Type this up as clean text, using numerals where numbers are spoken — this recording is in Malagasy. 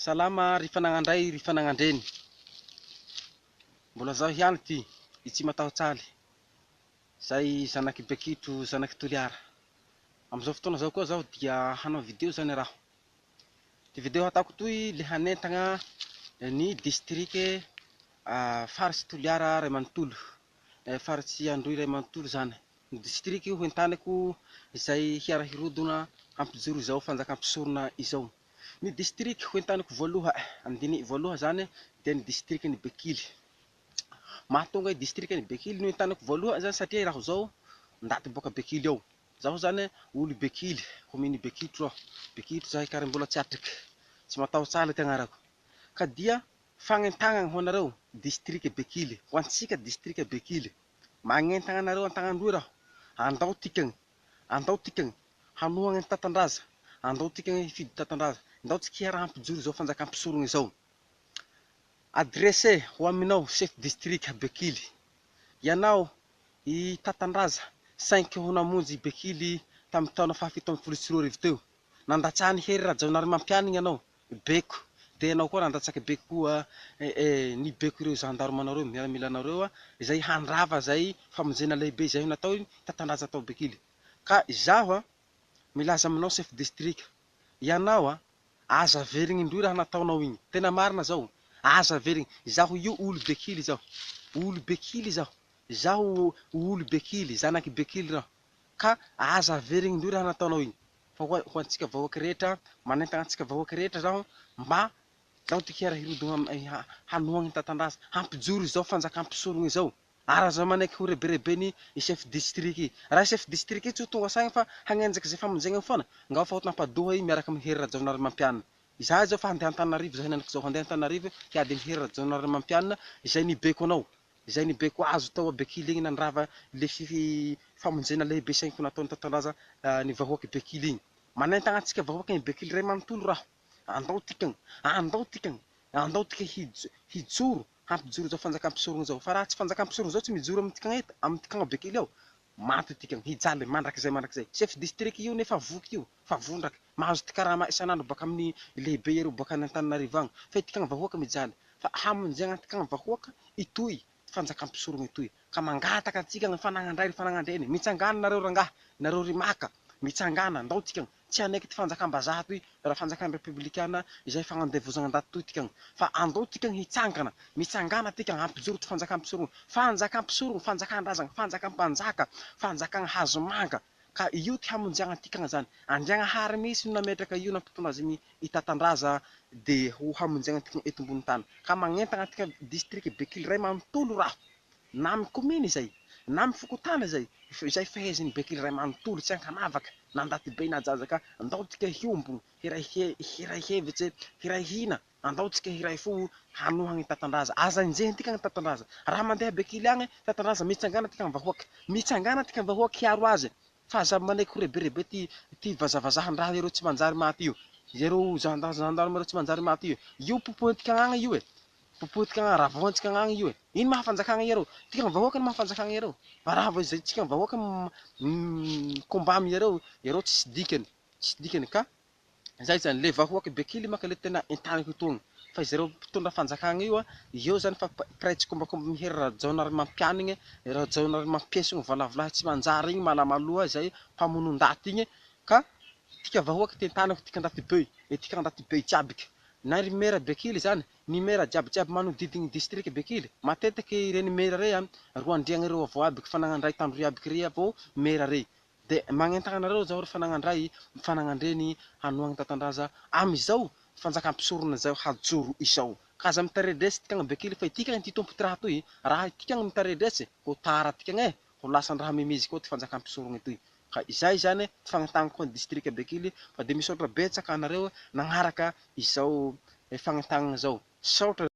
Salama ry fanagnandray ry fanagnandreny. Mbola zaho ihany ty, i Tsimatahotsaly, zay zanak'i Bekitro zanak'i Toliara. Amin'izao fotoana izao koa zaho dia hanao video zany raho. Ty video hataoko toy le hanentagna ny district faritsy Toliara ray manontolo, faritsy Androy ray manontolo zany. Ny district ho entaniko izay hiara-hirodona hampijoro izao fanjakam-pisorona izao. Ny district ho entaniko voaloha, andininy voaloha zany dia ny district-n'i Bekily. Mahatonga i district-n'i Bekily no entaniko voaloha zany satria raho zao ndaty boaka Bekily ao. Zaho zany olo Bekily, commune Bekitro aho. Bekitro zahay ka ary mbola tsy atriky. Tsy matahotsy ala ty agnarako. Ka dia fagnentagnana ho anareo district Bekily, ho antsika district Bekily. Magnentagna anareo an-tagnandroy raho, andao tikagny, andao tikagny hanohagna ny Tatandraza, andao tikagny hifidy Tatandraza, ndao tsika hiara-hampijoro izao fanjakam-pisorogna izao. Adressé ho aminao chef district Bekily, ianao i Tatandraza saingy ho namonjy i Bekily tamin'ny taona faha 2017 teo. Nandatsahan'i Hery Rajaonarimampianina ianao, beko, dia ianao koa nandatsaka beko koa nibeko ireo zandarmanao ireo, miaramilanao ireo izay handrava izay famonjena lehibe izay natao Tatandraza tao Bekily. Ka izaho milaza aminao chef district, ianao aza averigny indroy raha nataonao igny, tena marina zao, aza averigny, izaho io olo Bekily izaho, olo Bekily izaho, izaho olo Bekily, zanaky Bekily raho, ka aza averigny indroy raha nataonao igny, fa ho antsika vahoaky rehetra, manentagna antsika vahoaky rehetra zaho mba ndao tiky hiara-hirodogna hanohagna ny Tatandraza, hampijoro izao fanjakam-pisorogna izao. Ary aza manaiky ho rebirebeny i chef district i. Raha i chef district i tsy ho tonga saigny fa hagnenjaka izay famonjegna io foana, ngao fa ho tampadoha i miaraka amin'i Hery Rajaonarimampianina. Izahay izao fa handeha Antananarivo zahay henaniky izao, handeha Antananarivo hiady amin'i Hery Rajaonarimampianina izay nibeko anao, izay nibeko azo tao Bekily igny nandrava le famonjena lehibe saingy ho nataon'i Tatandraza ny vahoaky Bekily igny. Manentagna antsika vahoaky Bekily ray manontolo raho, andao tikagny, andao tikagny, andao tika hijoro hampijoro izao fanjakam-pisorona izao, fa raha tsy fanjakam-pisorona izao tsy mijoro amintikagna eto, amintikagna bekely ao, maty tikagna, hijaly mandrakizay mandrakizay. Chef district io nefa voky io, fa vondraka, mahazo ty karama isan'andro baka amin'ny lehibe iareo baka any Antananarivo agny, fa itikagna vahoaka mijaly, fa hamonjegna antikagna vahoaka itoy fanjakam-pisorona itoy, ka mangataka antsika ny fanagnandray ry fanagnandreny, mitsangana nareo rangahy, nareo ry maka, mitsangana, ndao tikagna, Tsy hanaiky ty fanjakam-bazaha toy raha fanjakan'ny repoblikana izay fagnandevozagna ndaty toy tikagna. Fa andao tikagna hitsangana, mitsangàna tikagna hampijoro ty fanjakam-pisorogna. Fanjakam-pisorogna, fanjakan-drazagna, fanjakam-panjaka, fanjakagna hazomanga. Ka io ty hamonjiagna antikagna zany. Andriagnahary mihitsy no nametraka io nampitondra azy igny hitatandraza de ho hamonjiagna antikagna eto ambony tany. Ka magnentagna antika district Bekily ray manontolo raho. Na amin'ny commune izay, na amin'ny fokontany izay, izay fehezin'ny Bekily iray manontolo tsy ankanavaka, na ndaty be na zaza ka andao tsika hiombogno, hiray hiray hevitse, hiray hina, andao tsika hiray fo hanohagna i Tatandraza. Aza enjehintika ny Tatandraza. Raha mandeha Bekily agny Tatandraza, mitsangàna tika vahoaka, mitsangàna tika vahoaka hiaro azy, fa aza manaiky ho rebirebe ty ty vazavazahan-draha ireo tsy manjary maty io, ireo gendarme ireo tsy manjary maty io, io popohintika agny io e. Popotika agny, ravoantsika agny io e. Ino maha fanjakagna iareo? Tika vahoaka no maha fanjakagna iareo. Fa raha vao izay tsika vahoaka mi-combat amin'iareo, iareo tsisy dikany, tsisy dikany ka zay zany le vahoaka bekily manko le tena entaniko itony. Fa izareo mpitondra fanjakagna io, eo zany fa mpiray tsikombakomba amin'i Hery Rajaonarimampianigny, Rajaonarimampiesogny valavolahy tsy manjary igny malamaloha izay mpamono ndaty igny ka tika vahoaka ty entaniko tika ndaty be, tika ndaty be jiabiky. Na ry mera bekily zany Ny mera jiaby jiaby manodidigny district Bekily, matetiky ireny mera rey an, roandriagna ireo avao aby fanagnandray tandroy aby kry avao mera rey. De magnentagna anareo zaho ry fanagnandray, fanagnandreny hanohagna Tatandraza amizao fanjakam-pisorona zao hajoro izao. Ka aza mitaredresy tikagna Bekily fa itikagna ty tompo ty raha toy, raha itikagna mitaredresy ho tara tikagna e, ho lasan-draha mimizy koa ty fanjakam-pisorogna toy. Ka izay zany ty fagnentagnako ny district Bekily fa de misaotra betsaka anareo nagnaraka izao fagnentagnana izao. Saotra.